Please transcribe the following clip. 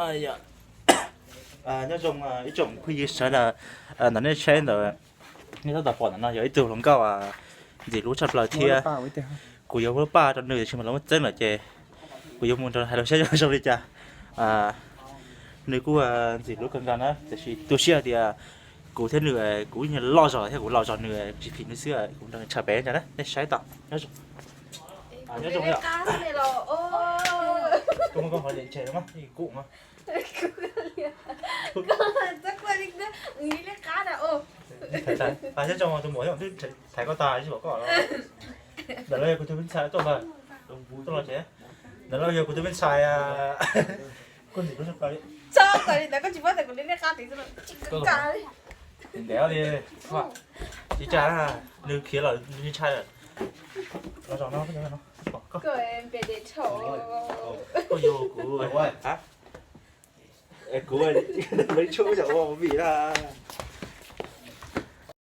Nyob zoo ib tsoom phooj ywg sawv daws, ntawm nej saib ntawm, nej tab tom pom ntawm no yog ib tug hluas nkauj ntxim hlub tshaj plaws thiab. Kuv yuav muab paj rau nws tiam sis mas los muaj txeeb lawm ces kuv yuav mus nrog hais lus saib zoo li cas. Nws kuj ntxim hlub kawg nkaus na, tiam sis tu siab hais tias kuv thiab nws, kuv yeej loj zog thiab kuv laus zog, nws tsis phim nws xwb, kuv nrog nws tshaj pem ntag na, nej saib tau. Nyob zoo, nyob zoo. Nyob zoo tus muam, twb thaiv koj tas tsis pom koj los. Ntawm no yog kuv tus me ntxhais tuaj, tuaj los tsev. Ntawm no yog kuv tus me ntxhais, kuj ntxim hlub tshaj plaws li. Txhob kawm li ntawd, koj tsis paub tias kuv li nej qab tid. Ntev li, tsis tsa, nws khiav lawm nws ntshai lawm. Los zaum no, koj yug kuv, kuv, me tshub yog ua movie na.